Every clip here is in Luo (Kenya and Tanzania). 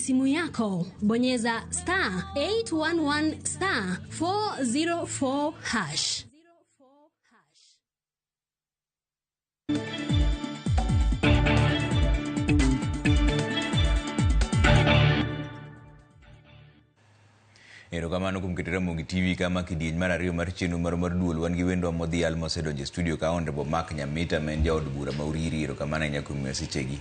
simu yako, bonyeza star 811 star 404 hash. Erokamano kuom keto Ramogi TV kama kidieny mar ariyo mar chenro marwa mar duol. Wan gi wendwa modhial mosedonjo e studio ka Honorable Mark Nyamita ma en jaod bura ma Uriri. Erokamano ahinya kuom miyo sechegi.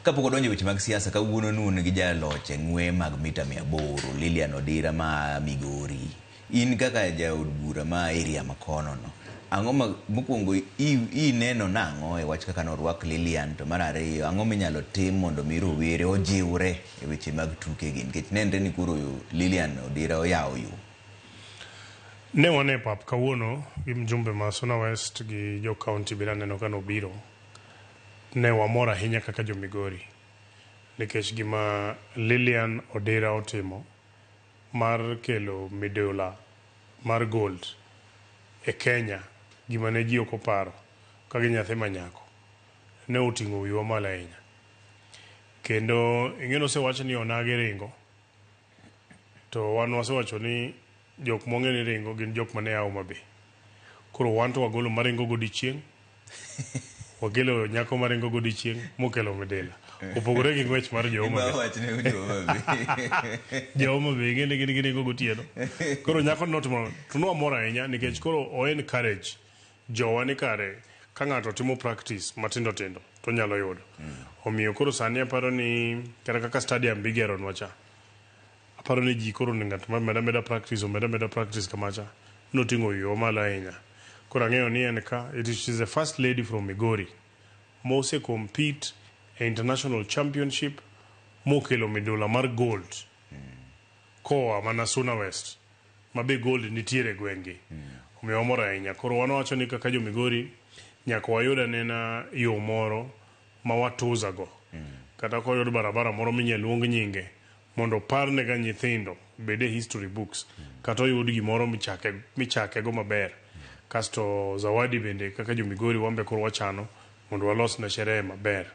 Kapok odonjo e weche mag siasa, kawuono nu gi jaloch e ng'we mag mita 800 Lilian Odira ma Migori. In kaka jaod bura ma area ma kono no, ang'o ma mokwongo ineno nang'o e wach kaka norwak Lilian, to mar ariyo ang'o minyalo tim mondo mi rowere ojiwre e weche mag tuke gi, nikech nenre ni koro Lilian Odira oyawo yo. Ne wan e pap kawuono gi mjumbe ma Suna West gi jo county bende aneno ka nobiro. Ne wamor ahinya kaka jo Migori nikech gima Lilian Odira otimo mar kelo midula mar gold e Kenya, gima ne ji ok oparo ka gi nyathi ma nyako, ne oting'o wiwa malo ahinya. Kendo ing'e nosewach ni onagi ringo, to wan wasewacho ni jok mwang'e ni ringo gin jok mane a Homa Bay. Koro wan to wagolo maringo godiochieng', wakelo nyako maringo godiochieng' mokelo midila. Opogore gi ng'wech mar jo Homa Bay. Wach ne jo Homa Bay. Jo Homa Bay ing'e ni gin giringo gotieno. Koro nyako notimo to nwamor ahinya nikech koro o encourage jowa ni kare ka ng'ato timo practice matindo tindo to onyalo yudo. Omiyo koro sani aparo ni kata kaka stadium bigeronwa cha, aparo ni ji koro ng'at ma meda meda practice omeda meda practice kamacha noting'o wiwa malo ahinya. Koro ang'eyo ni en ka it is the first lady from Migori mose compete e international championship mokelo midula mar gold koa mana Suna West ma be gold nitiere e gweng'gi. Omiyo wamor ahinya. Koro wan wawacho ni kaka jo Migori nyaka wayud anena yo moro ma watuza go. Kata koyud barabara moro minyal luong nyinge mondo oparne ga nyithindo obed e history books kata oyud gimoro michake go maber. Kasto zawadi bende kaka jo Migori wan be koro wachano mondo walos ne sherehe maber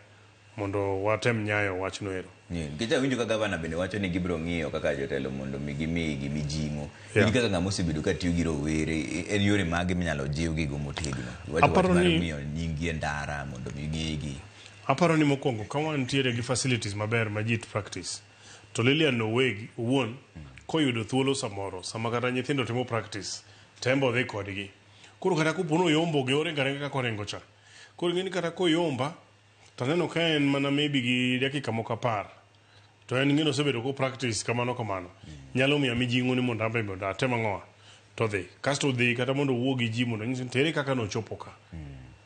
mondo watem nyayo wachno ero. Nikech awinjo ka gavana bende wacho ni gibiro ng'iyo kaka jotelo mondo mi gimigi mijing'o. Yeah. In kaka ng'ama osebedo ka tiyo gi rowere, en yore mage minyalo jiwgigo motegno? Iwacho wach Aparo mar ni- miyo nyinggi e ndara mondo mi ng'egi. Aparo ni mokwongo ka wantiere gi facilities maber ma ji practice to Lilian owegi owuon koyudo thuolo samoro sama kata nyithindo timo practice tembo dhi kodgi. Koro kata kopo ni oyombo gi oringo aringa kaka oringo cha. Koro ing'e ni kata koyomba to aneno ka en mana maybe gi dakika moko 10 to en ng'e ni osebedo ko practice kamano kamano nyalo miya mijing'o ni mondo an be mondo atem ang'owa to dhi kasto dhi kata mondo owuo gi ji mondo onyis ni to ere kaka nochopo ka,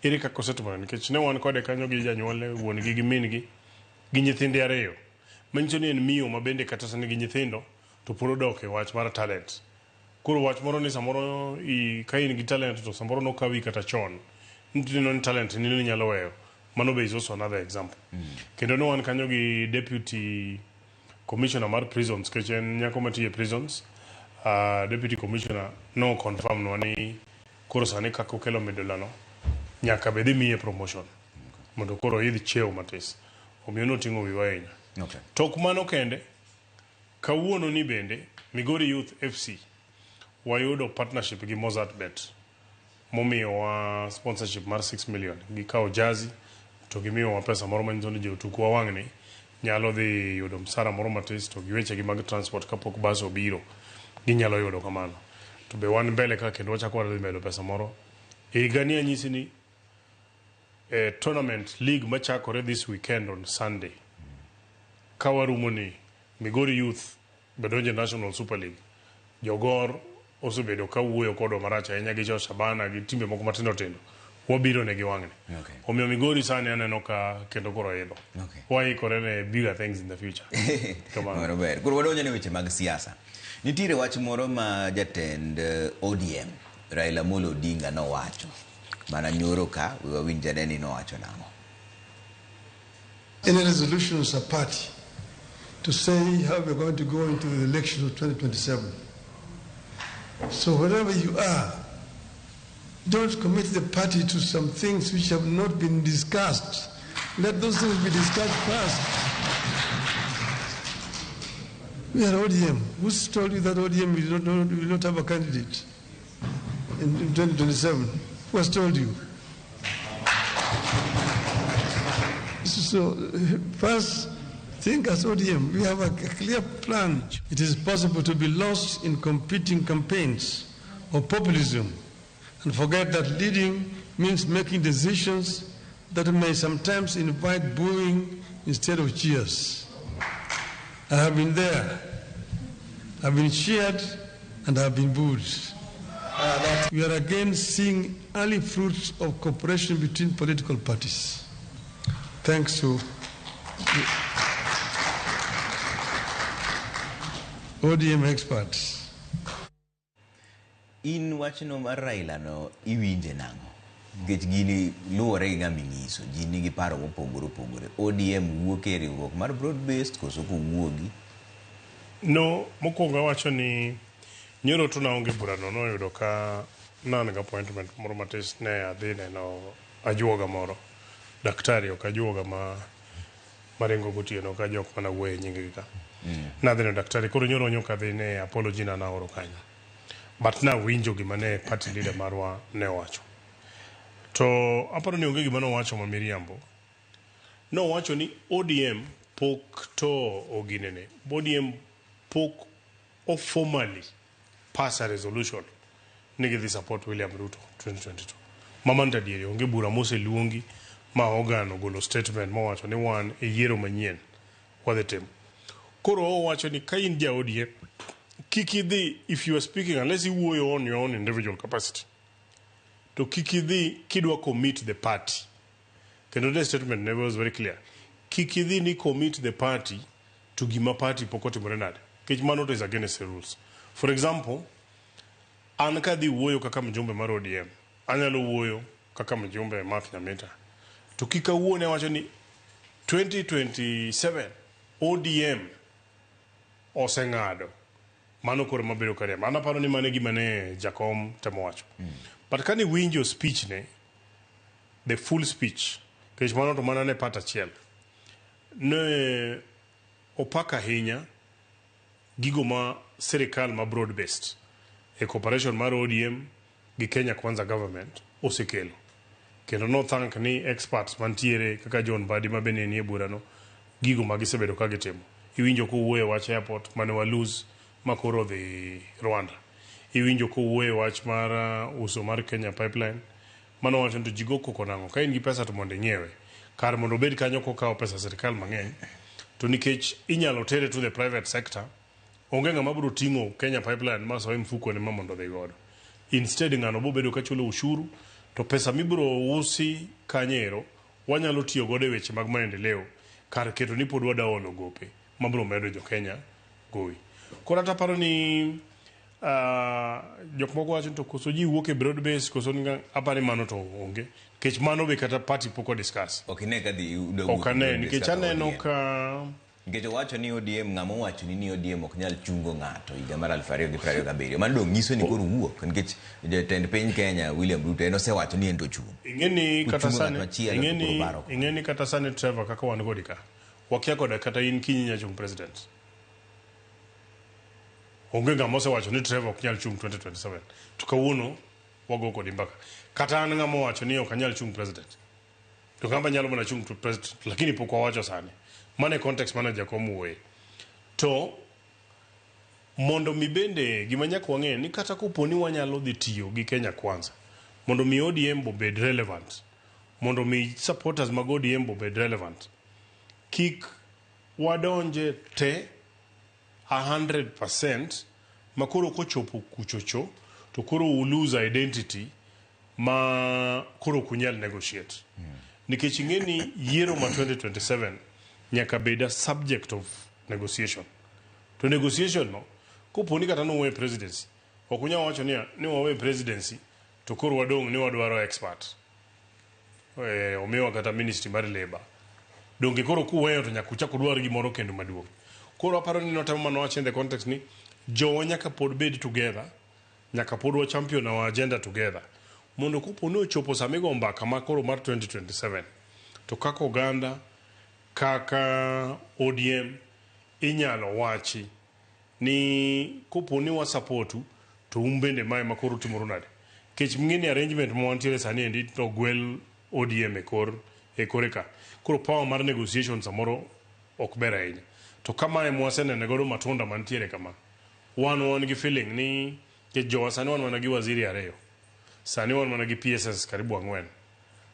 ere kaka osetimore, nikech ne wan kode kanyo gi janyuolne wuon gi gi min gi gi nyithinde ariyo manyiso ni en miyo ma bende kata sani gi nyithindo to pod odok e wach mar talent. Koro wach moro ni samoro ka in gi talent to samoro nokawi kata chon tineno ni talent ni inyalo weyo, mano be is also another example. Kendo ne wan kanyo gi deputy commissioner mar prisons nikech en nyako matiyo e prisons. Deputy commissioner no confirm nwa ni koro sani kaka okelo midula no nyaka be dhi miye promotion mondo koro oidh cheo matis. Omiyo noting'o wiwa ahinya. Tok mano kende, kawuono ni bende Migori Youth FC wayudo partnership gi Mozart Bet momiyowa sponsorship mar 6 million. Gikawo jazi to gimiyowa pesa moro manyiso ni jotukwa wang'ni nyalo dhi yudo msara moro matis to gi wechegi mag transport kapok bas obiro ginyalo yudo kamano. To be wan mbele ka kendo wachako wadhi medo pesa moro. E higani anyisi ni e tournament league machakore this weekend on Sunday ka warumo ni Migori Youth be donjo e National Super League. Jogor osebedo ka wuoyo kodwa marach ahinya gi jo Shabana gi timbe moko matindo tindo. Wabiro ne gi wang'ni. Omiyo Migori sani aneno ka kendo koro idho. Waikore ne bigger things in the future. Kamano. Mano ber. Koro wadonjo ne weche mag siasa. Nitiere wach moro ma jatend ODM Raila Amolo Odinga nowacho mana nyoro ka, we wawinj ane ni nowacho nang'o. Any resolution as a party to say how we're going to go into the election of 2027. So wherever you are, don't commit the party to some things which have not been discussed. Let those things be discussed first. We are ODM. Who's told you that ODM will not have a candidate in 2027? Who has told you? So, first, think as ODM. We have a clear plan. It is possible to be lost in competing campaigns or populism and forget that leading means making decisions that may sometimes invite booing instead of cheers. I have been there. I've been cheered and I've been booed. We are again seeing early fruits of cooperation between political parties. Thanks to the ODM experts. In wachno mar Raila no iwinje nang'o? Nikech gini luwore gi ng'ama ing'iso, ji nigi paro mopogore opogore. ODM wuok e riwruok mar broad based koso kowuogi? No, mokwongo awacho ni nyoro to naonge burano noyudo ka ne an gi appointment moro matis ne adhi neno ajuoga moro. Daktari ok ajuoga ma maringo gotieno ka jok mana wuoye nying gi ka. Nadhi neno daktari koro nyoro nyoka adhi ne apology na naoro kanyo. But nawinjo gima ne party leader marwa ne owacho. To aparo ni onge gima nowacho ma miriambo. Nowacho ni ODM pok to oginene. ODM pok o formally pass a resolution ni gidhi support William Ruto 2022. Mama adieri onge bura moseluongi ma organ ogolo statement mowacho ni wan e yiero manyien wadhi timo. Koro owacho ni ka in ja ODM kik idhi if you are speaking unless iwuoyo on your own individual capacity to kik idhi kidwa commit the party. Kendo the statement never was very clear. Kik idhi ni commit the party to gima party pok otimore nade. Nikech mano to is against the rules. For example, an kadhi wuoyo kaka mjumbe mar ODM, anyalo wuoyo kaka mjumbe Mark Nyamita. To kik awuo ne wacho ni 2027 ODM oseng'ado. Mano koro mabedo kariembo. An aparo ni mano e gima ne Jakom temo wacho. But kane winjo speech ne, the full speech, nikech mano to mana ne part achiel, ne opak ahinya gigo ma sirikal ma broad based e cooperation mar ODM gi Kenya Kwanza government osekelo. Kendo no thank ni experts mantiere kaka John Mbadi ma bende nie burano gigo ma gisebedo ka gitimo. Iwinjo kowuoyo e wach airport mane wa lose ma koro odhi Rwanda. Iwinjo kowuoyo e wach mar uso mar Kenya Pipeline mano wacho ni to ji go koko nang'o ka in gi pesa to mondo ing'iewe kar mondo obed kanyo kokawo pesa sirikal mang'eny to nikech inyalo tere to the private sector onge ng'ama biro ting'o Kenya Pipeline ma soe mfuko ne ma mondo odhi godo. Instead ng'ano bo bedo kachulo ushuru to pesa mibiro usi kanyero wanyalo tiyo godo e weche mag maendeleo kar keto ni pod wada olo gope mabiro medo jo Kenya gowi. Koro ata aparo ni jok moko wacho ni to koso ji wuok e broad base koso ni aparo ni mano to onge nikech mano be kata party pok o discuss. Ok ine ka dhi Ok ane nikech aneno ka Nikech owacho ni ODM ng'ama owacho ni ODM ok nyal chungo ng'ato higa mar 2027. Mano dong nyiso ni koro wuok nikech jatend piny Kenya William Ruto en osewacho ni en to ochung'. Ing'eni kata Ochungo ng'at sani machielo to koro baro. Ing'eni kata sani Trevor kaka wan kodi ka wakia koda kata in kiny inya chung president. Onge ng'ama osewacho ni Trevor ok nyal chung 2027. To kawuono wago kodi mbaka. Kata an ng'ama owacho ni ok anyal chung president. To kamba nyalo mana chung to president lakini pok wawacho sani. Mano e context mane Jakom wuoye. To mondo mi bende gima nyaka wang'e ni kata kopo ni wanyalo dhi tiyo gi Kenya Kwanza mondo mi ODM obed relevant mondo mi supporters mag ODM obed relevant kik wadonje te 100% makoro kochopo kuchocho to koro u lose identity ma koro ok unyal negotiate. Nikech ing'e ni yiero ma 2027 nyaka bed a subject of negotiation. To negotiation no kopo ni kata nuwe presidency ok unyal wacho niya ni wawe presidency to koro wadong' ni wadwaro expert omiwa kata ministry mar labor donge koro kuweyo to nyaka uchak udwar gimoro kendo maduong'. Koro aparo ni notemo mana wacho in the context ni jowa nyaka pod bed together, nyaka pod wa champion our agenda together mondo kopo ni ochopo sama igo mbaka ma koro mar 2027 to kaka oganda kaka ODM inyalo wachi Ni kopo ni wa support u to un bende mae ma koro utimuru nade? Nikech ng'e ni arrangement ma wantiere sani endi to gwel ODM e kor e kore ka. Koro power mar negotiation samoro ok ber ahinya. To ka mae mwasenene godo matunda mantiere kama, wan wan gi feeling ni nikech jowa sani wan mana gi waziri ariyo. Sani wan mana gi PSS karibu ang'wen.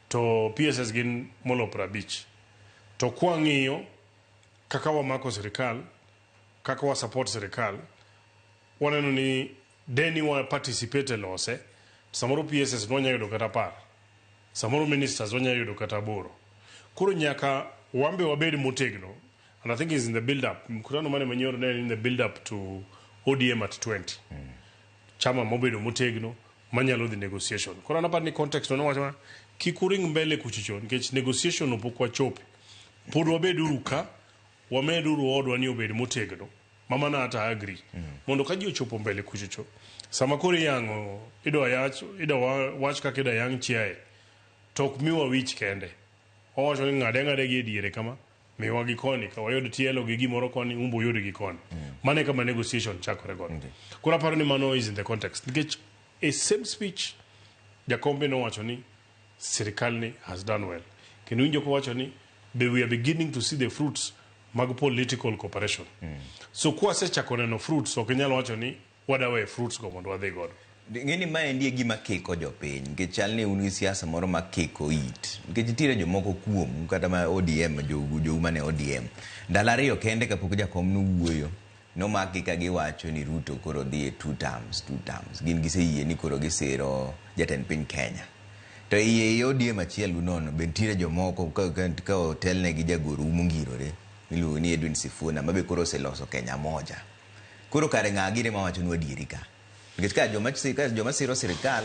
To PSS gin molo 50. To kwang'iyo kaka wamako sirikal, kaka wa support sirikal, waneno ni deni wa participate e lose, samoro PSS nwanya yudo kata 10. Samoro ministers wanya yudo kata 8. Koro nyaka wambe wabed motegno. And I think it's in the build up. Mkutano mane manyoro ne in the build up to ODM at 20. Chama mobedo motegno manyalo dhi negotiation. Koro an aparo ni context no nowacho ma kik uring mbele kuchicho nikech negotiation no pok wachope. Pod wabeduru ka, wameduru odwa ni obed motegno. Mama na ata agree. Mondo ka ji ochopo mbele kuchicho, sama koro iyang'o idwa yach idwa wach kaka idwa yang' chiaye, to ok miwa wich kende. Owacho ni ng'ade ang'ade gi e diere kama, miwa gi koni, ka wayud tielo gi gimoro koni, umbo yud gi koni. Mano e kama negotiation chakore godo. Koro aparo ni mano is in the context. Nikech a same speech, Jakombe nowacho ni sirikal ni has done well. Kendo winjo kowacho ni be we are beginning to see the fruits mag political cooperation. So kwasechako neno fruits, ok inyal wacho ni wadawe fruits go mondo wadhi godo. Ng'eni maendi e gima kiko jopiny nikech chal ni un gi siasa moro ma kiko it nikech nitiere jomoko kuomu kata ma ODM jou mane ODM ndalo ariyo kende kapok jakom nowuoyo nomakgi ka giwacho ni Ruto koro dhi e two terms, two terms. Gin giseyie ni koro gisiro jatend piny Kenya. To iye i ODM achiel unono be nitiere jomoko ka otelne gi jagoro mongirore miluongo ni Edwin Sifuna ma be koro oseloso Kenya moja. Koro kare ng'a gire mawachonu adieri ka? Nikech ka joma siro sirikal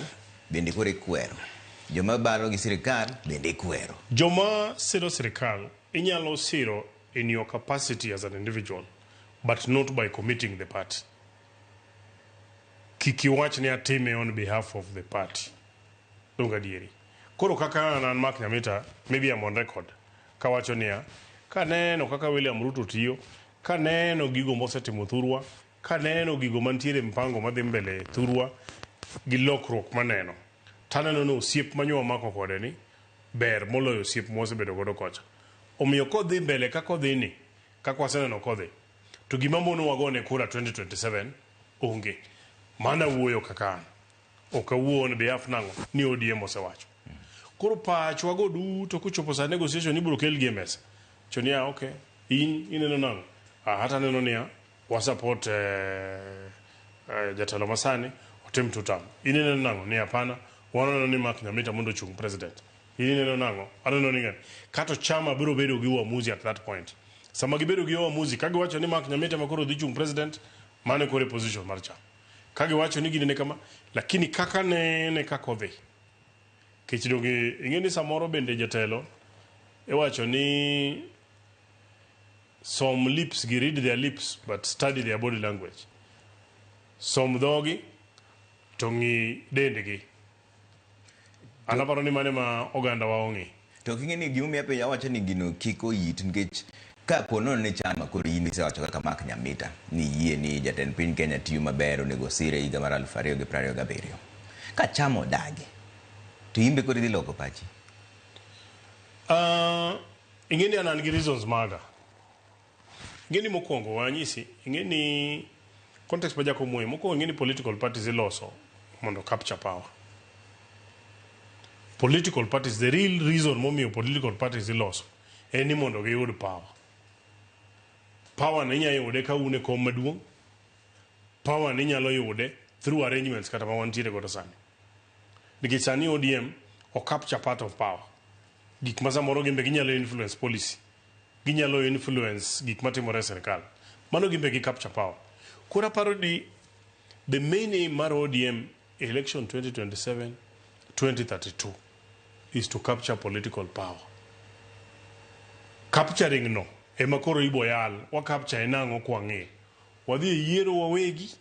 bende koro ikwero. Joma baro gi sirikal bende ikwero. Joma siro sirikal inyalo siro in your capacity as an individual, but not by committing the party. Kik iwach ni atime on behalf of the party. Donge adieri? Koro kaka an an Mark Nyamita, maybe I'm on record, kawacho niya, kaneno kaka William Ruto tiyo, kaneno gigo mosetimo thurwa, kaneno gigo mantiere mpango madhi mbele thurwa, gi lokruok maneno, taneno ni osiep manyo wamako kode ni ber moloyo osiep mwasebedo godo kocha. Omiyo kodhi mbele kaka odhi ni, kaka waseneno kodhi, to gima mono wagone kura 2027 onge. Mana wuoyo kaka an. Ok awuo on behalf nang'o ni ODM osewacho. Koro pachwa go duto kochopo sa negotiation ibiro kel gi e mesa. To niya, okay, in ineno nang'o? Ah, hata aneno niya, wa support jatelo masani otim two term. In ineno nang'o? Ni hapana, waneno ni Mark Nyamita mondo ochung president. In ineno nang'o? Aneno ni ng'ani. Kato chama biro bedo gi uamuzi at that point. Sama gibedo gi uamuzi, ka giwacho ni Mark Nyamita ma koro dhi chung president, mano koro e position mar chama. Ka giwacho ni ginene kama, lakini kaka nene kaka odhi. Kech donge ing'e ni samoro bende jatelo iwacho ni som lips gi read their lips but study their body language. Som dhogi to ng'i dendgi. An aparo ni mano ema oganda wa ong'i. To ok ing'e ni gimomiyo apenjo awacho ni gino kiko it nikech ka po nono ni chama koro in isewacho kaka Mark Nyamita ni yie ni jatend piny Kenya tiyo maber onego sire higa mar 2027. Ka chama odagi to in be koro idhi loko pachi. Ing'e ni an an gi reasons maga. Ing'e ni mokwongo wanyisi, ing'e ni context ma Jakom wuoye, mokwongo ing'e ni political parties iloso mondo capture power. Political parties, the real reason momiyo political parties iloso en ni mondo giyud power. Power ni inyalo yude ka un e kom maduong', power ni inyalo yude through arrangements kata ma wantiere godo sani. Nikech sani ODM o capture part of power. Gik ma samoro gin be ginyalo influence policy. Ginyalo influence gik matimore e sirkal. Mano gin be gi capture power. Koro aparo ni the main aim mar ODM election 2027 2032 is to capture political power. Capturing no ema koro ibo yal, wa capture e nang'o kwang'e. Wadhi e yiero wawegi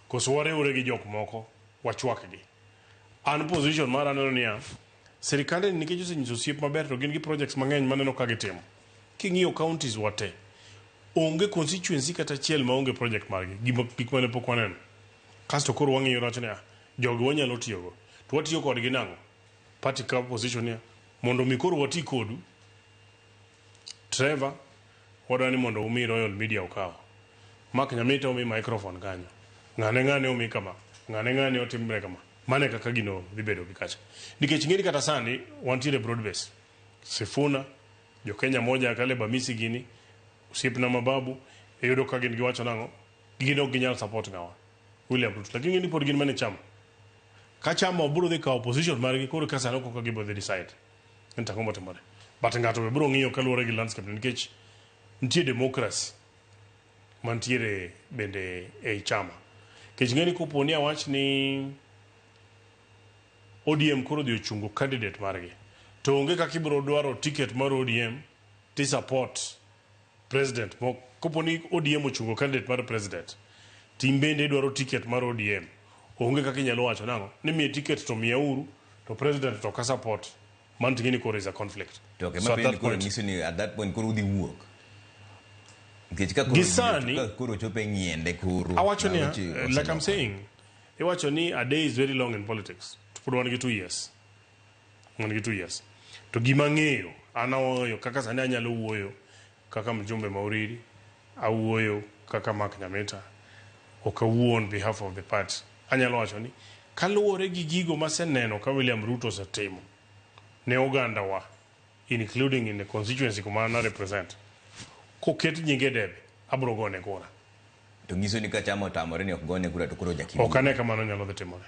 koso wariwre gi jok moko wachwakgi. An position mara aneno niya, sirikande ni nikech osenyiso osiep maber to gin gi projects mang'eny maneno ka gitimo. King'iyo counties wa te, Onge constituency kata achiel maonge project margi, gima gik mane pok waneno. Kasto koro wang'iyo wacho niya, jogi wanyalo tiyogo. To watiyo kodgi nang'o? Party ka opposition niya, mondo mi koro wati kodu, Trevor, wadwa ni mondo umi Royal Media okaw. Mark Nyamita omi microphone kanyo. Ng'ane ng'ane omi kama. Ng'ane ng'ane otimre kama. Mano e kaka gino dhi bedo gi kacha. Nikech ing'eni kata sani wantiere broad base. Sifuna, jo Kenya moja Caleb Amisi gini, osiepna mababu, iyudo ka gin giwacho nang'o? Gin ok ginyal support ng'awa. William Ruto. Lakini ing'eni pod gin mana e chama. Ka chama biro dhi kawo position margi koro ka sano koka gibiro dhi decide. En tang'o motimore. But ng'ato be biro ng'iyo kaluwore gi landscape nikech nitie democracy mantiere bende ei chama. Nikech ing'eni kopo ni awach ni ODM koro odhi ochungo candidate margi to onge kaka ibiro dwaro ticket mar ODM ti support president mo kopo ni ODM ochungo candidate mar president tim bende idwaro ticket mar ODM onge kaka inyalo wacho nang'o ni miye ticket to miyauru to president to ka support mano ting'e ni koro is a conflict. To okay, so at that point nyiso ni at that point koro udhi wuok. Nikech ka koro Gi sani- ka koro chopo e ng'iende koro. Awacho niya, weche like I'm oselokore. saying, iwacho ni a day is very long in politics. To pod wan gi 2 years. Wan gi 2 years. To gima ang'eyo, an awuoyo kaka sani anyalo wuoyo kaka mjumbe ma Uriri, awuoyo kaka Mark Nyamita, ok awuo on behalf of the party. Anyalo wacho ni kaluwore gi gigo maseneno ka William Ruto osetimo ne oganda wa, including in the constituency kuma an represent, koket nyinge e debe, abro gone kura. To nyiso ni ka chama otamore ni ok gone kura to koro jakim. Ok ane ka mano nyalo dhi timore.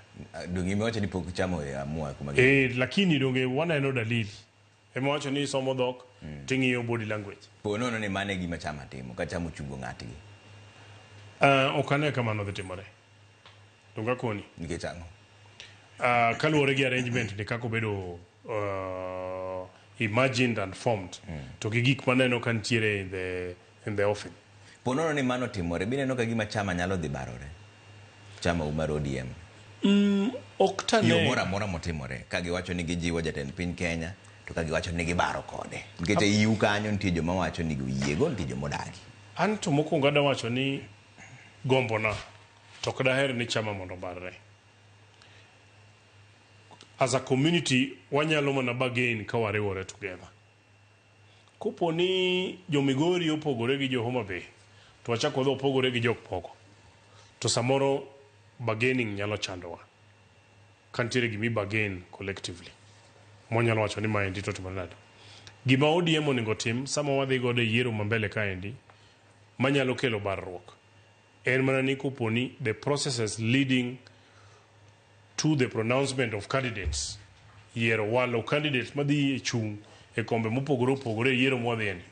Donge imiwacho ni pok chama oamua kuma gi. Eh, lakini donge waneno dalili. Ema wacho ni isomo dhok ting'iyo body language. Po nono ni mano e gima chama timo ka chama ochungo ng'atgi. Ok ane ka mano dhi timore. Donge akoni. Nikech ang'o? Kaluwore gi arrangement ni kaka obedo imagined and formed to gi gik maneno ka nitiere in the offing. Po nono ni mano timore, bineno ka gima chama nyalo dhi barore. Chama u mar ODM. Ok tane. Yo moro amora motimore ka giwacho ni gijiwo jatend piny Kenya to ka giwacho ni gibaro kode. Nikech e iu kanyo nitie joma wacho ni oyiego, nitie joma odagi. An to mokwongo adwa wacho ni gombona to ok daher ni chama mondo obarre. As a community wanyalo mana bargain ka wariwore together. Kopo ni jo Migori opogore gi jo Homa Bay to wachako wadhi opogore gi jok moko to samoro bargaining nyalo chandowa. Ka nitiere gimi bargain collectively mwanyalo wacho ni maendi to timore nade. Gima ODM onego tim sama wadhi godo e yiero ma mbele kaendi manyalo kelo barruok en mana ni kopo ni the processes leading to the pronouncement of candidates yiero walo candidates madhi e chung' e kombe mopogore opogore e yiero mwadhieni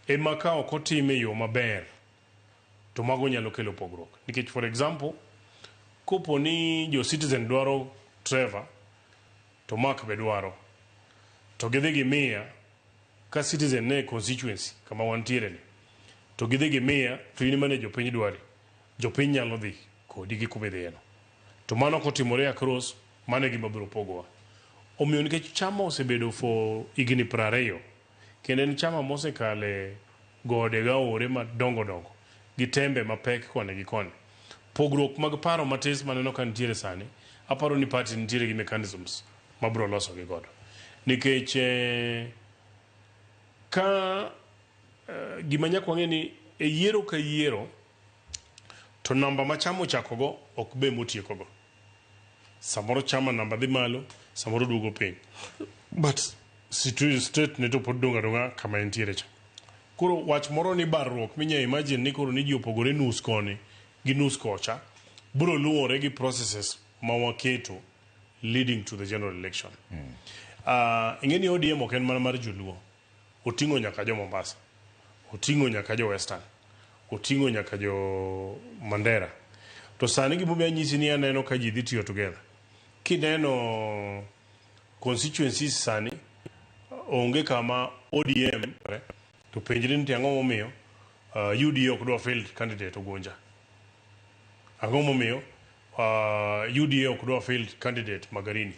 ema ka ok otim e yo maber to mago nyalo kelo pogruok nikech, for example, kopo ni jo Citizen dwaro Trevor to Mark be dwaro to gidhi gimiya ka Citizen ne constituency kama wantiere ni to gidhi gimiya to in mane jopiny dwari, jopiny nyalo dhi kodi gi kuma idhiyeno to mano kotimore across, mano e gima biro pogowa. Omiyo nikech chama osebedo for higni 20 kendo en chama mosekale gode gaore madongo dongo gi tembe mapek koni gi koni, pogruok mag paro matis maneno ka nitiere sani, aparo ni party nitiere gi mechanisms mabiro loso gi godo nikech ka gima nyaka wang'e ni e yiero ka yiero to namba ma chama ochakogo ok be motiekogo. Samoro chama namba dhi malo, samoro duogo piny, but state ne to pod dong' adong'a kama entiere cha. Koro wach moro ni barruok minya imagine ni koro ni ji opogore nus koni gi nus kocha biro luwore gi processes ma waketo leading to the general election. Ing'e ni ODM ok en mana mar joluo, oting'o nyaka jo Mombasa, oting'o nyaka jo Western, oting'o nyaka jo Mandera. To sani gimomiyo anyisi ni aneno ka ji dhi tiyo together, kineno constituencies sani onge kama ODM to penjri ni ang'o momiyo UDA ok dwa field candidate Ugunja, ang'o momiyo UDA ok dwa field candidate Magarini,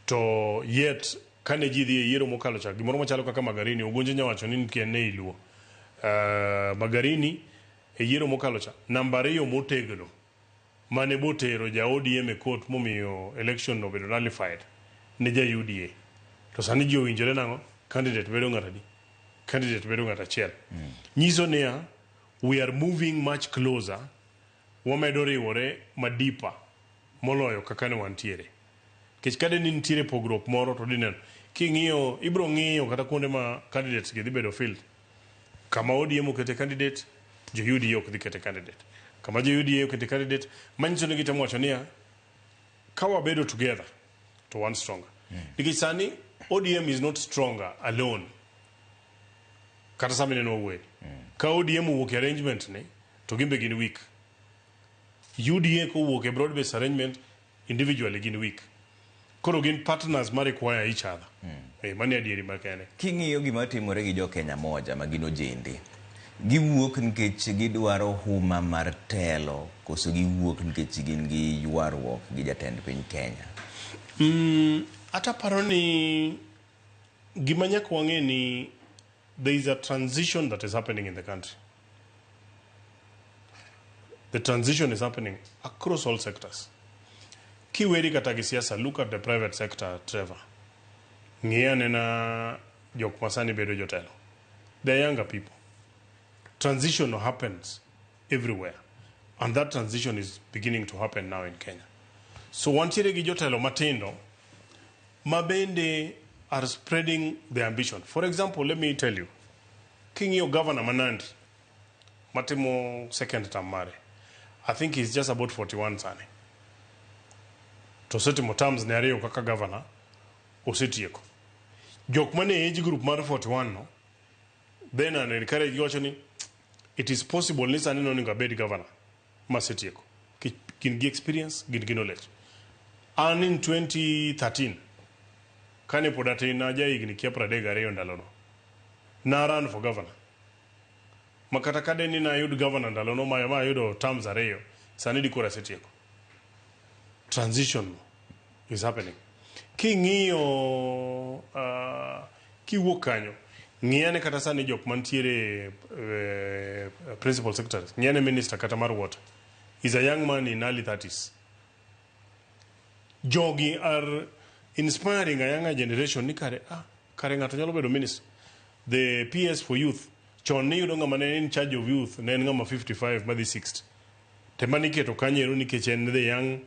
to yet Kane ji dhi e yiero mokalo cha, gimoro machalo kaka Magarini, Ogonjo nyawacho ni nitie ne iluo. Magarini e yiero mokalo cha, namba ariyo motegno mane botero ja ODM e court momiyo election no obedo nullified ne ja UDA. To sani ji owinjore nang'o? Candidate bedo ng'at adi? Candidate bedo ng'at achiel. Nyiso niya, we are moving much closer, wamedo riwore madipa moloyo kaka ne wantiere. Nikech kade ni nitiere pogruok moro to dineno. King'iyo, ibro ng'iyo kata kuonde ma candidates gi dhi bedo field. Kama ODM okete candidate, jo UDA ok dhi kete candidate. Kama jo UDA okete candidate, manyiso ni gitemo wacho niya, ka wabedo together, to wan stronger. Nikech sani ODM is not stronger alone. Kata sama ineno wawuoye. Ka ODM owuok e arrangement ni, to gin be gin weak. UDA kowuok e broad based arrangement, individually gin weak. Koro gin partners ma require each other. Mano e adieri makende. King'iyo gima timore gi jo Kenya moja ma gin ojende, giwuok nikech gidwaro huma mar telo koso giwuok nikech gin gi ywaruok gi jatend piny Kenya? Ataparo ni gima nyaka wang'e ni there is a transition that is happening in the country. The transition is happening across all sectors. Kiweri kata gi siasa, look at the private sector, Trevor. Ng'i anena jok masani bedo jotelo. The younger people. Transition happens everywhere. And that transition is beginning to happen now in Kenya. So wantiere gi jotelo matindo ma bende are spreading the ambition. For example, let me tell you, king'iyo governor ma Nandi, matimo second term mare, I think he's just about 41 sani. To osetimo terms ne ariyo kaka governor, osetieko. Jok mane age group mar 41 no, then and encourage giwacho ni it is possible ni sani nonego abed governor masetieko. Gin gi experience, gin gi knowledge. An in 2013, kane pod atin aja higni kia 32 ndalono, na run for governor. Ma kata kade ni nayud governor ndalono ma ayudo terms ariyo, sani dikoro asetieko. Transition is happening. King'iyo kiwuok kanyo, ng'iyane kata sani jok mantiere principal secretaries, ng'iyane minister kata mar water, is a young man in early 30s. Jogi are inspiring a younger generation ni kare, kare ng'ato nyalo bedo minister. The PS for youth, chon niyudo ng'ama ne in charge of youth, ne en ng'ama 55 madhi 60. Te mane iketo kanyo ero nikech en the young,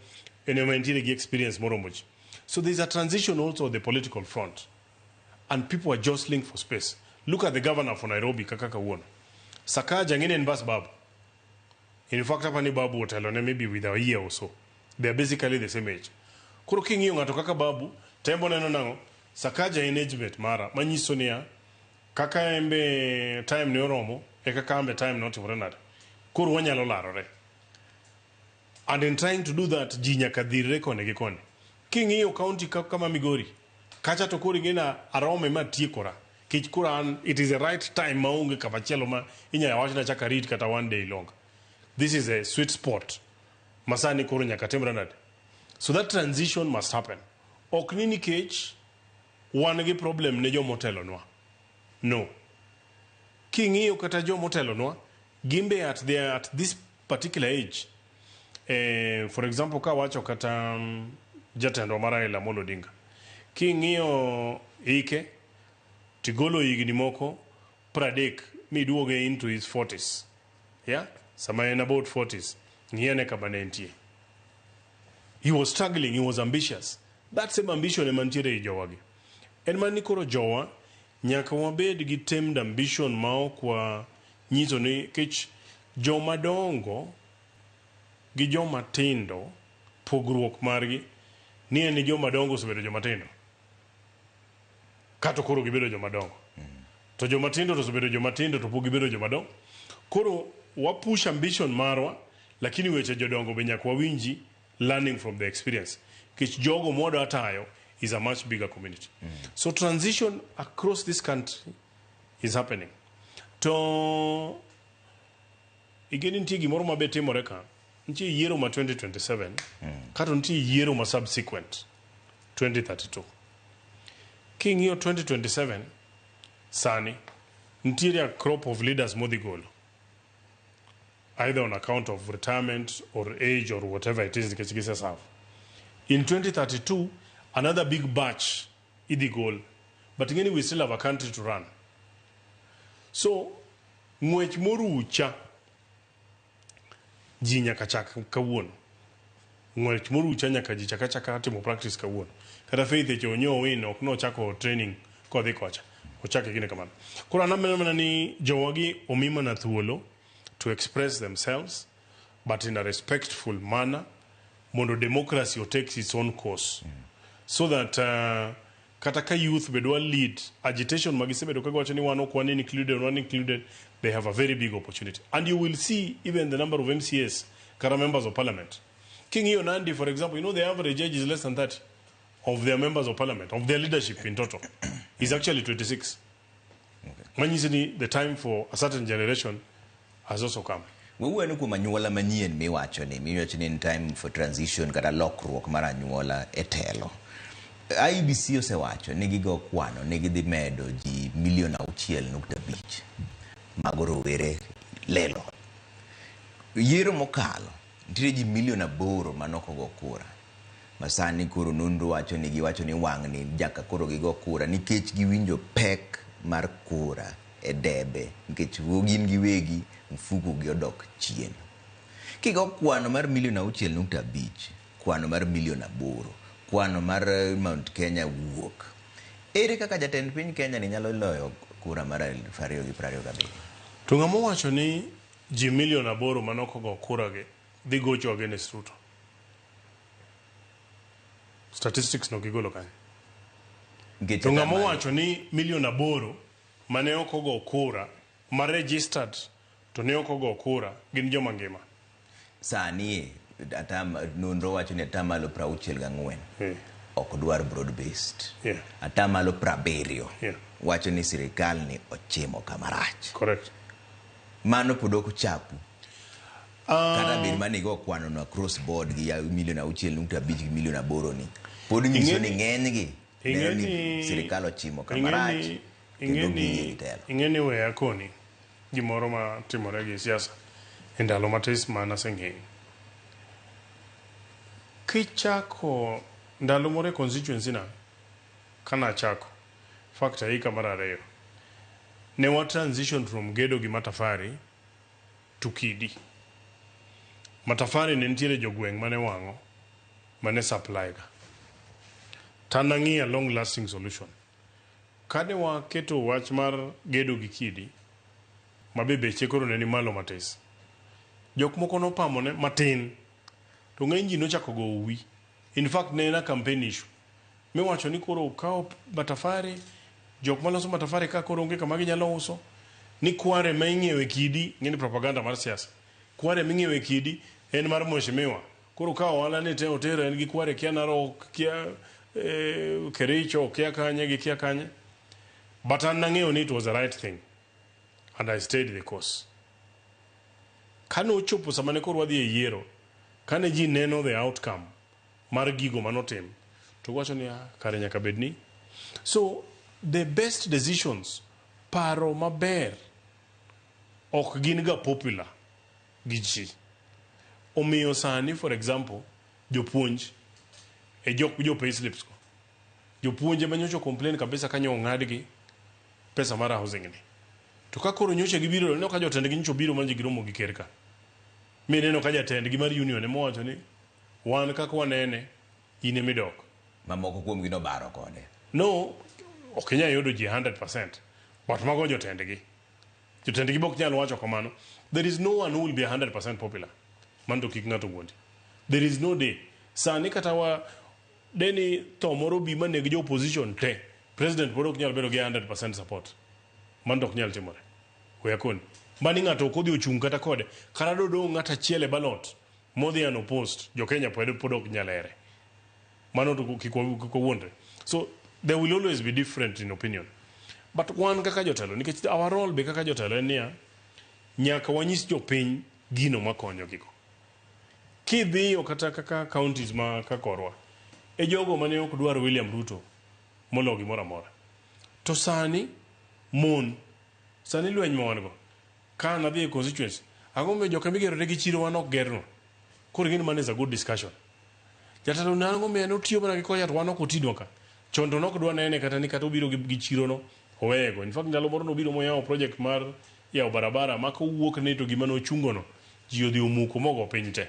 en ema entiere gi experience moromo ji. So there is a transition also on the political front. And people are jostling for space. Look at the governor for Nairobi, kaka kawuono. Sakaja ng'ine en bas babu. In fact, hapa ni babu otelone maybe with a year or so. They are basically the same age. Koro king'iyo ng'ato kaka babu, tembo neno nang'o, Sakaja en age mate mara, manyiso niya, kaka en be time ne oromo, e kaka an be time ne otimore nade. Koro wanyalo larore. And in trying to do that, ji nyaka dhirre koni gi koni. King'iyo county kama Migori, kacha to koro ing'e arome matiekora. Kech koro an, it is the right time maonge kamachielo ma inyalo wach na chak arit kata one day longer. This is a sweet spot. Masani koro nyaka timre nade. So that transition must happen. Ok ni nikech wan gi problem ne jomotelonwa. No. King'iyo kata jomotelonwa, gin be at, their, at this particular age. For example, ka wacho kata jatendwa mar Raila Amolo Odinga. King'iyo ike, tigolo higni moko 30 miduoge into his 40s. Yeah? Sama en about 40s. Ng'iyane kama ne entie. He was struggling, he was ambitious. That same ambition ema nitiere e jowagi. En mana ni koro jowa nyaka wabed gi tamed ambition ma ok wa nyiso ni kech joma dongo gi joma tindo pogruok margi ni en ni joma dongo osebedo joma tindo kato koro gibedo joma dongo to joma tindo to osebedo joma tindo to pok gibedo joma dongo. Koro wa push ambition marwa, lakini weche jodongo be nyaka wawinji, learning from the experience. Nikech jogo mwadwa tayo is a much bigger community. So transition across this country is happening. To igeni nitie gimoro mabe timore ka. Nitie yiero ma 2027, kato nitie yiero ma subsequent 2032. King'iyo 2027 sani nitiere a crop of leaders modhi golo either on account of retirement or age or whatever it is nikech giseserve. In 2032 another big batch idhi gol but ing'eni we still have a country to run. So ng'wech morucha ji nyaka chak kawuono. Ng'wech morucha nyaka ji chak achaka timo practice kawuono. Kata Faith e Onyo Owino ok nochako training kodhi kocha. Ochake gine kamano. Koro an aneno mana ni jowagi omi mana thuolo to express themselves but in a respectful manner mondo democracy takes its own course. So that kata ka youth be dwa lead agitation ma gisebedo ka giwacho ni wan ok wan included, wan included, they have a very big opportunity. And you will see even the number of MCAs, kata members of parliament. King'iyo Nandi, for example, you know the average age is less than 30 of their members of parliament, of their leadership in total, is actually 26. Manyiso ni the time for a certain generation has also come. Wawuoyo kuom anyuola manyien miwacho ni miwacho ni en time for transition kata lokruok mar anyuola e telo. IEBC osewacho ni gigo kwano ni gidhi medo ji milion 6.5 mago rowere lelo. Yiero mokalo nitiere ji milion 8 manok ogo kura. Masani koro nonro wacho ni giwacho ni wang'ni nyaka koro gigo kura nikech giwinjo pek mar kura e debe nikech gin giwegi mfuko gi odok chien. Kigo kwano mar milion 6.5, kwano mar milion 8, kwano mar Mount Kenya wuok. Ere kaka jatend piny Kenya ni nyalo loyo kura mar 2027? To ng'ama owacho ni ji milion 8 manok ogo kura gi dhi gocho against Ruto? Statistics no gigolo kanye? Nikech To ng'ama atamalo- owacho ni milion 8 mane ok ogo kura ma registered to ne ok ogo kura gin joma ngima. Sani nonro wacho ni atamalo 64 ok dwar broad based. Atamalo 70 wacho ni sirikal ni ochimo kama rach. Correct. Mano pod ok ochapu. Kata bed mane igo kwano no across board gi milion 6.5 gi milion 8 ni. Pod nyiso ni ng'enygi neno ni sirikal ochimo kama rach kendo giyie gi telo. Ing'eni weya koni gimoro ma timore gi siasa e ndalo matis ma naseng'eyo. Kichako ndalo moro e constituency na kanachako fact aika mar 2 ne wa transition from gedo gi matafari to kidi. Matafari ne nitiere jogweng' mane wang'o mane supply ga. Tanang'iyo long lasting solution. Kane waketo wach mar gedo gi kidi mabe beche koro ne ni malo matis. Jok moko nopamone matin to ng'eny ji nochako go uwi. In fact ne en a campaign issue. Miwacho ni koro okaw matafari, jok maloso matafari ka koro onge kama ginyalo uso, ni kware ma ing'iewe kidi, ng'eni propaganda mar siasa. Kware ming'iewe kidi en mar mheshimiwa. Koro ka ohala ni te otero en gi kware kia Narok, kia Kericho, kia kanye gi kia kanye. But an nang'eyo ni it was the right thing. And I stayed the course. Kane ochopo sama ne koro wadhi e yiero, kane ji neno the outcome mar gigo manotim, to giwacho ni kare nyaka bed ni. So the best decisions, paro maber, ok gin ga popular gi ji. Omiyo sani, for example, jopuonj e jok jo pay slips go. Jopuonj ema nyocha complain kabisa kanyo ong'adgi pesa mar housing ni. To ka koro nyocha gibiro, ineno ka jotendgi nyocha obiro ma giromo gi ker ka. Mineno ka jatendgi mar union ema owacho ni wan kaka wanene in ema idok. Mamoko kuomgi nobaro kode. No, ok inyal yudo ji 100%, but mago jotendgi. Jotendgi be ok nyal wacho kamano. There is no one who will be 100% popular. Mano to kik ng'ato wuondi. There is no day. Sani kata wa deni tho moro bi maneg jo opposition te, president pod ok nyal bedo gi 100% support. Mano to ok nyal timore. We akoni. Mani ng'ato ok odhi ochung' kata kode. Kata dodong' ng'at achiel e ballot modhi unopposed, jo Kenya pod ok nyal here. Mano to kik wawuondre. So there will always be different in opinion. But wan kaka jotelo, nikech our role be kaka jotelo en niya, nyaka wanyis jopiny gino makonyo gigo. Kidhiyo kata kaka counties ma kakorwa, e jogo mane ok dwar William Ruto molo gimoro amora. To sani mon sani lweny ma wan go ka nadhi e constituency ang'o momiyo joka migero negi chiro wan ok gernwa koro ing'e ni mano is a good discussion jatelo ne ang'o miyo notiyo mana gi kocha to wan ok otinwa ka chon to nok dwa nene kata ni kata obiro gi chiro no oweyego in fact ndalo moro nobiro moyawo project mar yawo barabara ma kowuok ne to gima nochungo no ji odhi omuko mogo piny te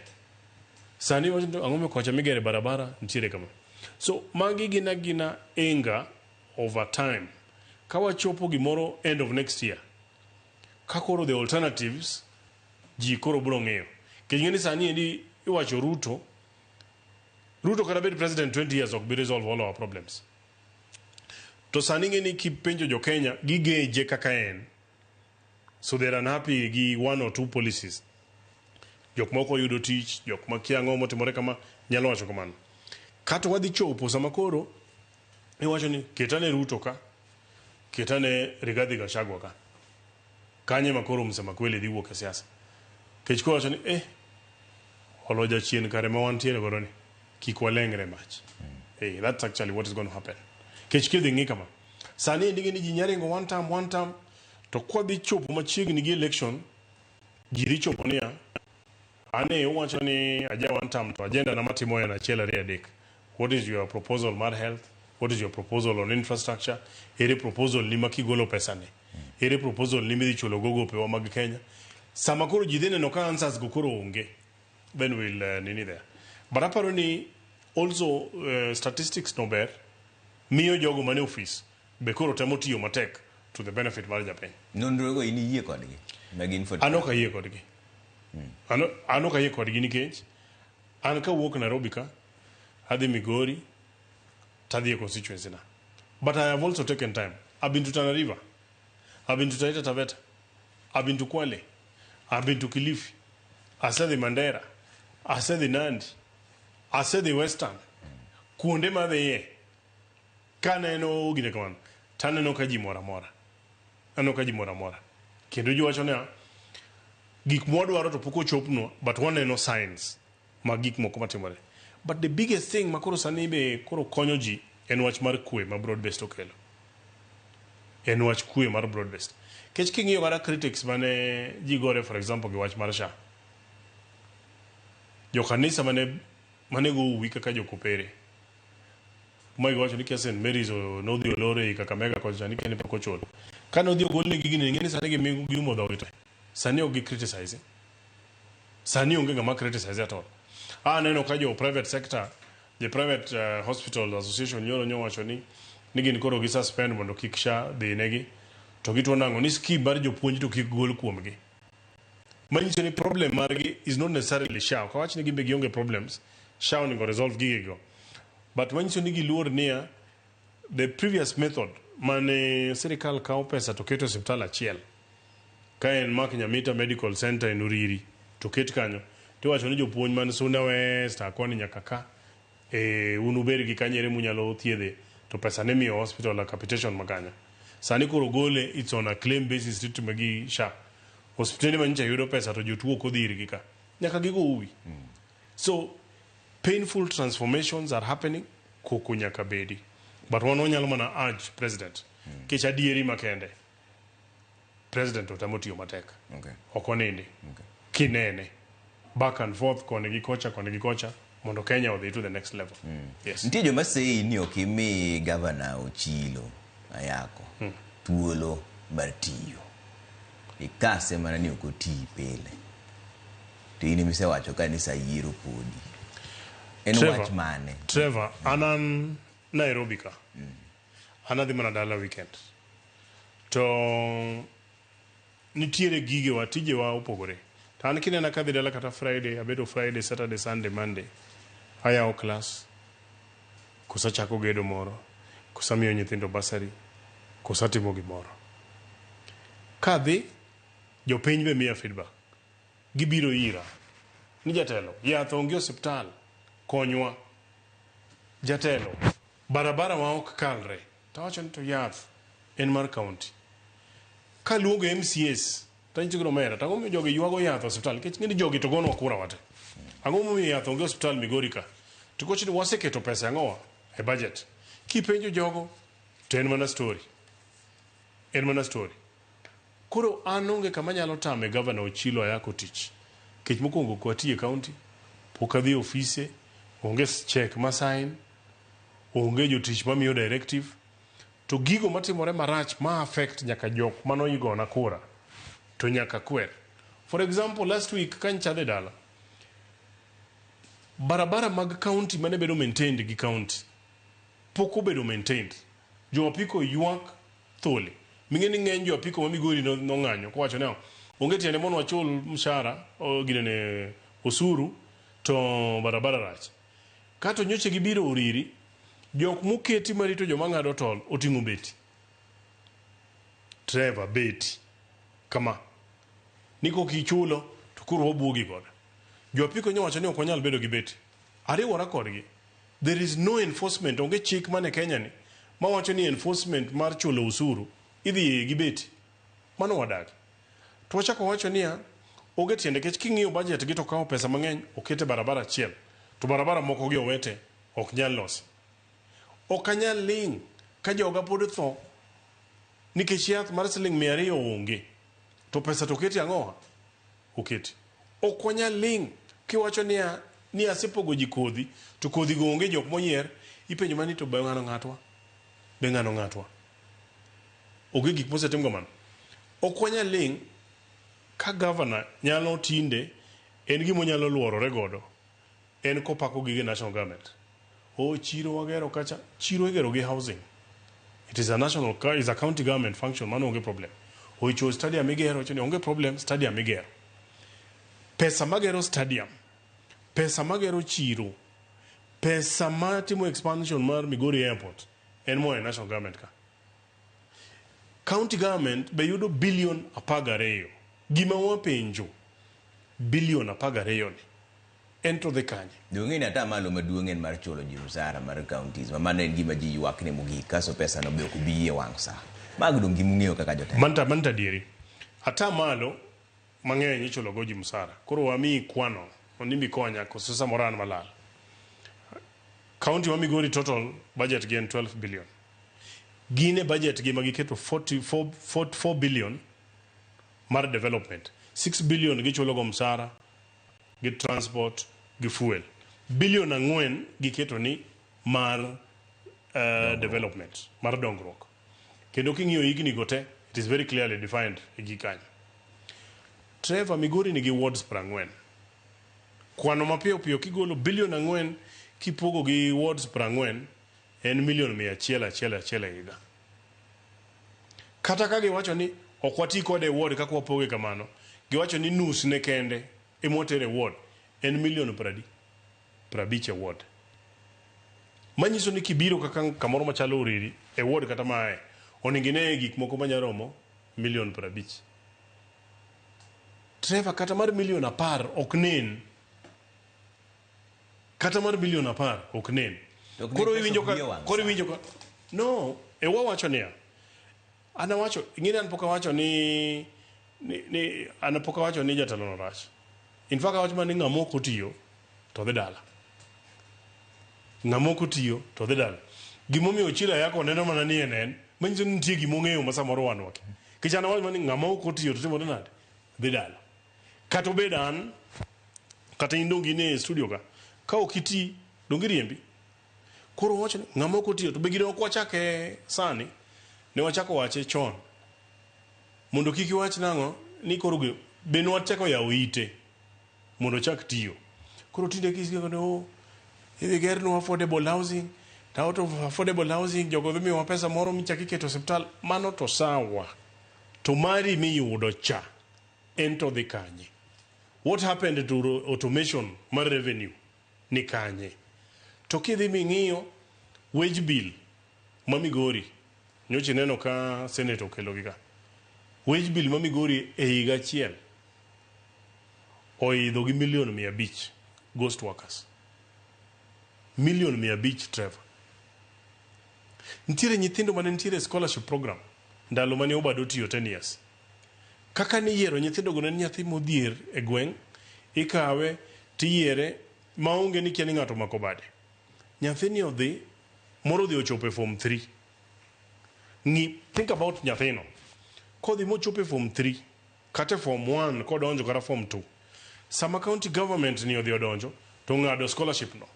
sani wacho ni ang'o miyo kocha migere barabara nitiere kama so magi gin agina anger over time ka wachopo gimoro end of next year ka koro the alternatives ji koro biro ng'eyo nikech ing'e ni sani endi iwacho Ruto Ruto kata bed president 20 years ok bi resolve all our problems to sani ing'e ni kipenjo jo Kenya gigeje kaka en so they're unhappy gi one or two policies jok moko yudo tich jok makia ang'o motimore kama nyalo wacho kamano kata wadhi chopo sama koro iwacho ni ketane Ruto ka ketane Rigathi Gachagua ka kanye ma koro msema kweli dhi wuok e siasa kech koro wacho ni eh olo jachien kare ma wantiere godo ni kik walengre mach hey, that's actually what is going to happen kech kidhi ng'i kama sani endi ni ji nyaringo one term one term to kwadhi chopo machiegni gi election ji dhi chopo niya ane uwacho ni aja one term to agenda na matimo en achiel ariyo adek what is your proposal mar health what is your proposal on infrastructure ere proposal ni ma kigolo pesa ni ere proposal ni midhi chulo go gopewa mag Kenya sama koro ji dhi neno ka answers go koro onge then we'll nini there but aparo ni also statistics no ber miyo jogo mane office be koro temo tiyo matek to the benefit mar japiny nonro go in iyie kodgi ma gin an ok ayie kodgi an ok ayie kodgi nikech an kawuok Nairobi ka adhi Migori tadhi e constituency na but I have also taken time I've been to Tana River I've been to Taita Taveta I've been to Kwale I've been to Kilifi asedhi Mandera asedhi Nandi asedhi Western kuonde madhiye kaneno gine kamano taneno ka ji mor amora aneno ka ji mor amora kendo ji wacho niya gik mwadwaro to pok ochopnwa but waneno signs mag gik moko matimore but the biggest thing ma koro sani be koro konyo ji en wach mar kwe ma broad based okelo en wach kwe mar broad based kech king'iyo kata critics mane ji gore for example gi wach mar SHA jokanisa mane go uwi kaka jokopere ma giwacho ni kia St. Mary's nodhi olor ei Kakamega kocha ni kene pok ochul ka nodhi ogolnegi gini ing'e ni sani giumo dhogi te sani ok gi criticize sani onge ng'ama criticize at all aneno ka jo private sector the private hospital association nyoro nyowacho ni gin koro gi suspend mondo kik SHA dhi negi to gituo nang'o ni scheme mar jopuonj to kik gol kuomgi manyiso ni problem margi is not necessarily SHA ok awach ni gin be gionge problems SHA onego resolve gigego but manyiso ni giluor niya the previous method mane sirikal kawo pesa to keto e osiptal achiel ka en Mark Nyamita Medical Center en Uriri to ket kanyo tiwacho ni jopuonj man Suna West akoni nyaka ka e, un ubed gi kanyere munyalo thiedhe to pesa ne miyo hospital a capitation makanyo sani koro gole it's on a claim basis titime gi SHA osiptende manyicha yudo pesa to jotuo ok odhi irgi ka nyaka gigo uwi so painful transformations are happening koko nyaka bedi but wan wanyalo mana urge president kech adieri makende president otamo tiyo matek ok onindi kinene back and forth koni gi kocha koni gi kocha mondo Kenya odhi to the next level yes nitie joma sei ni ok imi gavana Ochilo Ayako thuolo mar tiyo ikase mana ni ok otii pile to in emisewacho ka ni sa yiero podi en Trevor, wach mane Trevor an an Nairobi ka an adhi mana dala weekend to nitiere gigewa tijewa opogore to an kinena kadhi dala kata Friday abedo Friday Saturday Sunday Monday ayawo class kosa chako gedo moro kosa miyo nyithindo bursary kosa timo gimoro kadhi jopiny be miya feedback gibiro ira ni jatelo yath onge osiptal konywa jatelo barabara ma ok kalre tawacho ni to yath en mar county kaluongo MCAs tanyiso gi omera tang'o momiyo jogi ywago yath e osiptal nikech ng'eni jogi to gonwa kura wate ang'o momiyo yath onge e osiptal Migori ka to kocho ni waseketo pesa ang'owa e budget kipenjo jogo to en mana story En mana story. Koro an onge kama nyalo tame Gavana Ochilo Ayako tich. Kech mokwongo ok wati e county, pok adhi e ofise, onge check ma sign, onge jotich mamiyo directive. To gigo matimore marach ma affect nyaka jok manoigona kura to nyaka kwer. For example, last week ka ncha adhi dala, barabara mag county mane bedo maintained gi county pok obedo maintained. Jo apiko ywak thole. Ming'e ni ng'eny jo apiko ma Migori nong'anyo kowacho ni onge tiende mondo wachul mshahara ginene osuru to barabara rach. Kato nyocha gibiro Uriri, jok moketi marito joma ng'ado tol oting'o beti. Trevor beti kama ni kok ichulo to koro wabuogi godo. Jo apiko nyowacho ni ok wanyal bedo gi beti. Ariwora kodgi. There is no enforcement, onge chik mane Kenya ni mawacho ni enforcement mar chulo osuru idhi gi beti. Mano wadagi. To wachako wacho niya, onge tiende nikech king'iyo budget gi to kawo pesa mang'eny okete barabara achiel. To barabara moko gi owete ok nyal losi. Ok anyal ling' ka joga pod tho nikech yath mar siling 200 onge. To pesa to oketi ang'owa? Oketi. Ok wanyal ling' kiwacho niya ni asepogo ji kodhi to kodhi go onge jok moyier ipenjo mana ni to be ng'ano ng'atwa? Be ng'ano ng'atwa? Onge gik mosetim kamano. Ok wanyal ling' ka gavana nyalo tinde en gima onyalo luorore godo en kopako gige national government. Oh, chiro wagero kacha, chiro igero gi housing. It is a national, is a county government function, mano onge problem. Oicho stadium igero, wacho ni onge problem, stadium igero. Pesa magero stadium, pesa magero chiro, pesa matimo expansion mar Migori Airport, en moa e national government ka. County government be yudo billion 12. Gima wapenjo, billion 12 ni, en to dhi kanye? Dong'e ni ata malo maduong' en mar chulo ji msara mar counties ma mano en gima ji ywak ne mogik kaso pesa no be ok bi e wang' sa. Mago dong' gima ung'eyo kaka jotelo. Manta dieri. Ata malo mang'eny ichulo go ji msara. Koro wamiyi kwano, mondo imbi konya koso samoro an malal. County ma Migori total budget gi en 12 billion. Gin e budget gi ma giketo 44 billion mar development. 6 billion gichulo go msara, gi transport, gi fuel. Billion 4 giketo ni mar development, mar dongruok. Kendo king'iyo higni go te, it is very clearly defined e gi kanyo. Trevor, Migori nigi wards 40. Kwano mapiyo piyo kigolo billion 4 kipogo gi wards 40 en million 100 1 1 e higa. Kata ka giwacho ni ok wati kode e ward kaka wapoge kamano, giwacho ni nus ne kende ema watere e ward, en million 50 e ward. Manyiso ni kibiro kaka kamoro machalo Uriri e ward kata mae, onego ine gik moko manyalo romo million 50. Trevor, kata mar million 10 ok nen. Kata mar million 10 ok nen. To ok nen Koro pesa iwinjo ok ka bi e wang' koro sa. iwinjo ka no, e wawacho niya. An awacho, ing'e an pok awacho ni an pok awacho ni jatelo no rach. In fact awacho mana ni ng'ama ok otiyo to dhi dala. Ng'ama ok otiyo to dhi dala. Gimomiyo Ochilo Ayako neno mana ni en en, manyiso ni nitie gima ong'eyo ma samoro wan wakia. Nikech an awacho mana ni ng'ama ok otiyo to timore nade? Dhi dala. Kata obed an, kata in donge in e studio ka, ka ok iti, donge iriembi? Koro wacho ni ng'ama ok otiyo to be gino ok wachake sani, ne wachako wache chon. Mondo kik iwach nang'o ni koro be nwachako yawo ite mondo ochak tiyo. Koro tinde kisieko ni oh, idhi gernwa affordable housing, to out of affordable housing jogo dhi miyowa pesa moro michak iketo osiptal, mano to sawa. To mari miyudo cha, en to dhi kanye? What happened to automation mar revenue ni kanye? To kidhi ming'iyo wage bill ma Migori, nyocha ineno ka Senate okelo gi ka. Wage bill ma Migori e higa achiel oidho gi million 500 ghost workers. Million 500 Trevor. Nitiere nyithindo mane nitiere e scholarship program ndalo mane Obado otiyo 10 years. Kaka niyiero nyithindo go ne en nyathi modhier e gweng', ikawe tiyiere maonge ni kia ni ng'ato omako bade. Nyathini odhi, moro odhi ochopo e form 3. Ng'i, think about nyathino. Kodhi mochopo e form 3 kata e form 1 kodonjo kata form 2. Sama county government ni odhi odonjo to ng'ado scholarship no.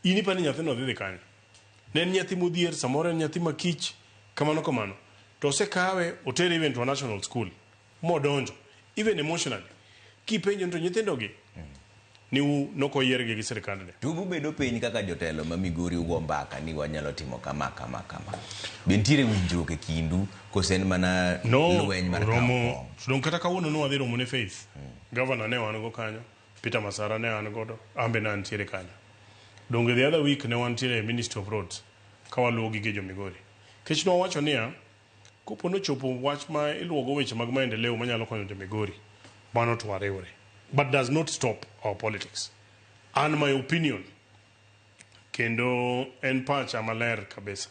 In ipani nyathino dhi dhi kanyo. Ne en nyathi modhier, samoro en nyathi makich, kamano kamano. To osekawe otere even to a national school modonjo even emotionally. Kipenjo ni to nyithindo gi ni u nokoyiergi gi sirikandni. To ubedo piny kaka jotelo ma Migori ugo mbaka ni wanyalo timo kama kama kama. Be nitiere winjruok e kindu kose en mana No, lweny mar kawo romo kom? dong kata kawuono ne wadhi romo ne Faith. Governor ne wan go kanyo, Peter Masara ne an godo, an be ne antiere kanyo. Donge the other week ne wantiere e Ministry of Roads ka waluwo gige jo Migori. Kech ne wawacho niya, kopo nochopo wach ma iluwogo weche mag maendeleo manyalo konyo jo Migori, mano to wariwre. But does not stop our politics. And my opinion, kendo en pacha maler kabisa,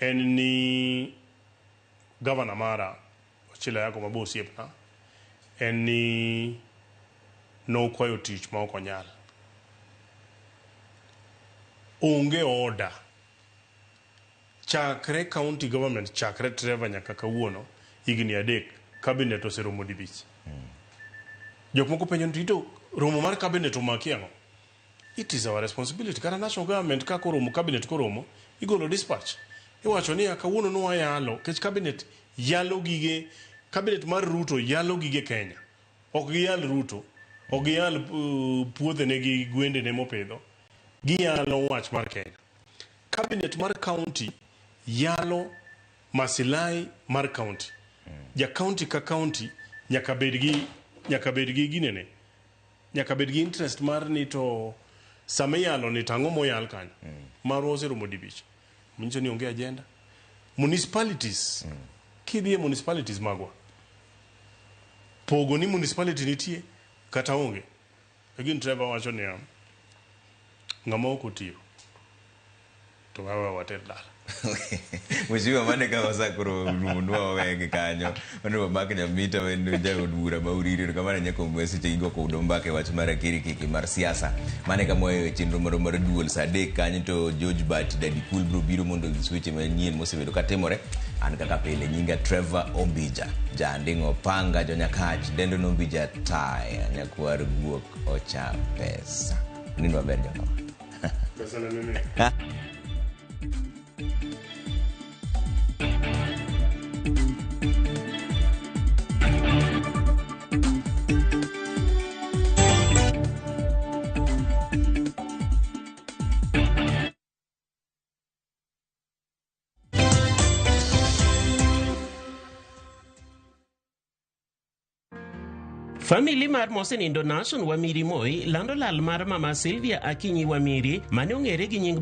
en ni governor mara Ochilo Ayako ma be osiepna, en ni nokwayo tich ma ok onyal. Onge order. Chakre county government, chakre Trevor nyaka kawuono, higni 3, cabinet oseromo dibich. Jok moko penjo ni to romo mar cabinet omaki ang'o? It is our responsibility. Kata national government ka koromo, cabinet koromo, igolo dispatch. Iwacho niya kawuono nwayalo, kech cabinet yalo gige, cabinet mar Ruto yalo gige Kenya. Ok giyal Ruto, ok giyal puothene gi gwendene mopidho. Giyalo wach mar Kenya. Cabinet mar county yalo masilahi mar county. Ja county ka county nyaka bed gi ginene. Nyaka bed gi interest mar ni to sama iyalo ni to ang'o moyal kanyo. Marwa oseromo dibich. Manyiso ni onge agenda. Municipalities. Kidhi e municipalities magwa. Pogo ni municipality nitie kata onge. Again Trevor wacho niya, ng'ama ok otiyo to wawe water dala. Mheshimiwa mane ka wasakoro rumonwa wawegi kanyo. Honorable Mark Nyamita en jaod bura ma Uriri kamano nyaka omwe seche gigo kudo mbaka e wach mar akirikiki mar siasa. Mane kama waweyo chenro marwa mar duol saa 3 kanyo to George Bat Daddy Cool biro biro mondo onyis weche manyien mosebedo katimore. An kaka pile nyinga Trevor Ombija, Janding'o Panga Jonyakach, Dendo Nombija Taya, Nyakwar Guok Ocha Pesa. Nindo maber jokama. Pesa ne nini? Famili mar mosenindo Nason Wamiri Moi lando lal mar mama Sylvia Akinyi Wamiri mane ong'ere gi nying